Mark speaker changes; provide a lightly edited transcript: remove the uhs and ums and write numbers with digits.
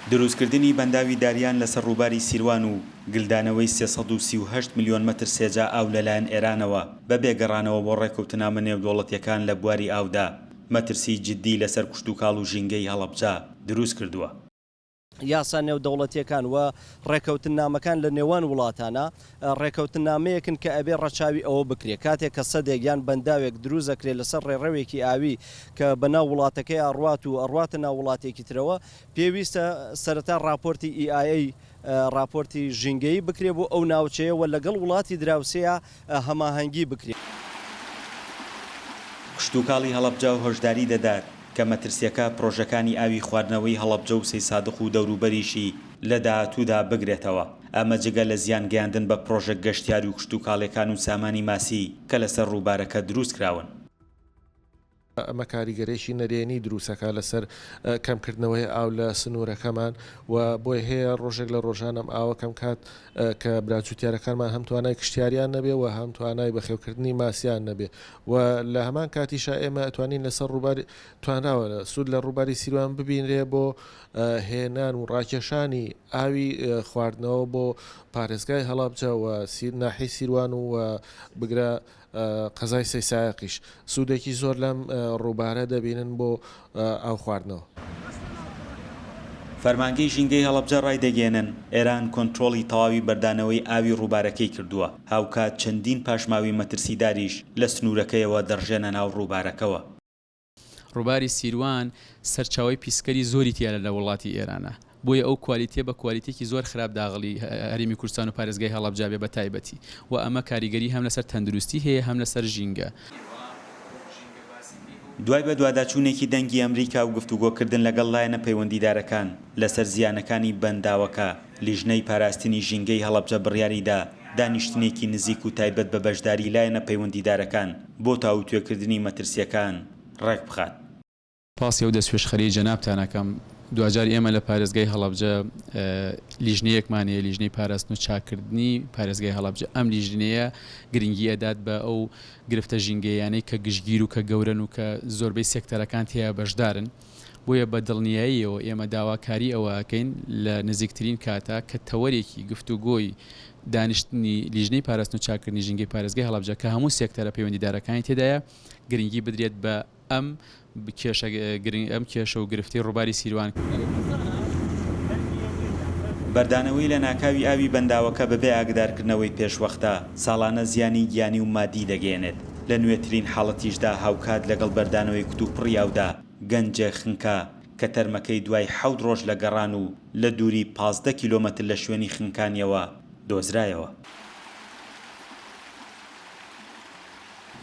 Speaker 1: دروستکردنی بەنداوی داریان لەسەر ڕووباری سیروان و گلدانەوەی 338 ملیۆن مەتر سێجا ئاو لەلایەن ئێرانەوە بەبێ گەڕانەوە بۆ ڕێککەوتنامە نێودەوڵەتییەکان لە بواری ئاودا، مەترسیی جددی لەسەر کشتوکاڵ و ژینگەی هەڵەبجە دروستکردووە.
Speaker 2: یاسا نێودەوڵەتییەکان و ڕێکەوتننامەکان لە نێوان وڵاتانا، ڕێکەوتننامەیەکن کە ئەبێ ڕەچاوی ئەوە بکرێ کاتێک کە سەدێک یان بەنداوێک دروست ئەکرێ لەسەر ڕێڕەوێکی ئاوی کە بە ناو وڵاتەکەی ئەڕوات و ئەڕواتە ناو وڵاتێکی ترەوە پێویستە سەرەتا ڕاپۆرتی EIA ڕاپۆرتی ژینگەیی بکرێ بۆ ئەو ناوچەیە و لەگەڵ وڵاتی دراوسێیا هەماهەنگی بکرێ.
Speaker 1: کشتوکاڵی هەڵەبجە هۆشداری دەدات کە مەترسییەکە پرۆژەکانی ئاوی خواردنەوەی هەڵەبجە و سەیسادق و دەوروبەریشی لە داهاتوودا بگرێتەوە، ئەمە جگە لە زیان گەیاندن بە پرۆژە گەشتیاری و کشتوکاڵیەکان و سامانی ماسی کە لەسەر ڕووبارەکە دروستکراون.
Speaker 3: ئەمە کاریگەرێکی نەرێنی دروستەکات لەسەر کەمکردنەوەی ئاو لە سنوورەکەمان و بۆی هەیە ڕۆژێک لە ڕۆژان ئەم ئاوە کەم کات کە برا جوتیارەکانمان هەم توانای کشتیاریان نەبێ و هەم توانای بەخێوکردنی ماسیان نەبێ و لە هەمان کاتیشا ئێمە ئەتوانین لەسەر ڕووباری توانراوە سوود لە ڕووباری سیروان ببینرێ بۆ هێنان و ڕاکێشانی ئاوی خواردنەوە بۆ پارێزگای هەڵەبجە و ناحیەی سیروان و بگرە قەزای سەیسایەقیش سوودێکی زۆر لەم ڕووبارە دەبینن بۆ ئاو خواردنەوە.
Speaker 1: فەرمانگەی ژینگەی هەڵەبجە ڕایدەگەیەنن، ئێران کۆنترۆڵی تەواوی بەردانەوەی ئاوی ڕووبارەکەی کردووە، هاوکات چەندین پاشماوی مەترسیداریش لە سنوورەکەیەوە دەڕژێنە ناو ڕووبارەکەوە.
Speaker 4: ڕووباری سیروان سەرچاوەی پیسکەری زۆری تیایە لە وڵاتی ئێرانە بۆیە ئەو کوالیتیە بە کوالیتێکی زۆر خراپ داغڵی هەرێمی کوردستان و پارێزگای هەڵەبجە بێ بە تایبەتی و ئەمە کاریگەری هەم لەسەر تەندروستی هەیە هەم لەسەر ژینگە.
Speaker 1: دوای بەدواداچوونێکی دەنگی ئەمریکا و گفتوگۆکردن لەگەڵ لایەنە پەیوەندیدارەکان لەسەر زیانەکانی بەنداوەکە، لیژنەی پاراستنی ژینگەی هەڵەبجە بڕیاریدا دانیشتنێکی نزیک و تایبەت بە بەشداری لایەنە پەیوەندیدارەکان بۆ تاووتوێکردنی مەترسییەکان ڕێکبخات.
Speaker 4: سپاسی ئەو دەستپێشخەریەی جەنابتان ئەکەم، دواجار ئێمە لە پارێزگای هەڵەبجە لیژنەیەکمان هەیە، لیژنەی پاراستن و چاککردنی پارێزگای هەڵەبجە، ئەم لیژنەیە گرنگی ئەدات بە ئەو گرفتە ژینگەییانەی کە گشتگیر و کە گەورەن و کە زۆربەی سێکتەرەکان تێیا بەشدارن، بۆیە بە دڵنیاییەوە ئێمە داواکاری ئەوە ئەکەین لە نزیکترین کاتا کە تەوەرێکی گفتوگۆی دانیشتنی لیژنەی پاراستن و چاککردنی ژینگەی پارێزگای هەڵەبجە کە هەموو سێکتەرە پەیوەندیدارەکانی تێدایە گرنگی بدرێت بە ئەم کێشە ئەم کێشە و گرفتەی ڕووباری سیروان.
Speaker 1: بەردانەوەی لەناکاوی ئاوی بەنداوەکە بەبێ ئاگدارکردنەوەی پێشوەختە، ساڵانە زیانی گیانی و مادی دەگەیەنێت، لە نوێترین حاڵەتیشدا هاوکات لەگەڵ بەردانەوەی کتوپڕی ئاودا، گەنجێک خنکا، کە تەرمەکەی دوای حەوت ڕۆژ لە گەڕان و لە دووری 15 کیلۆمەتر لە شوێنی خنکانیەوە دۆزرایەوە.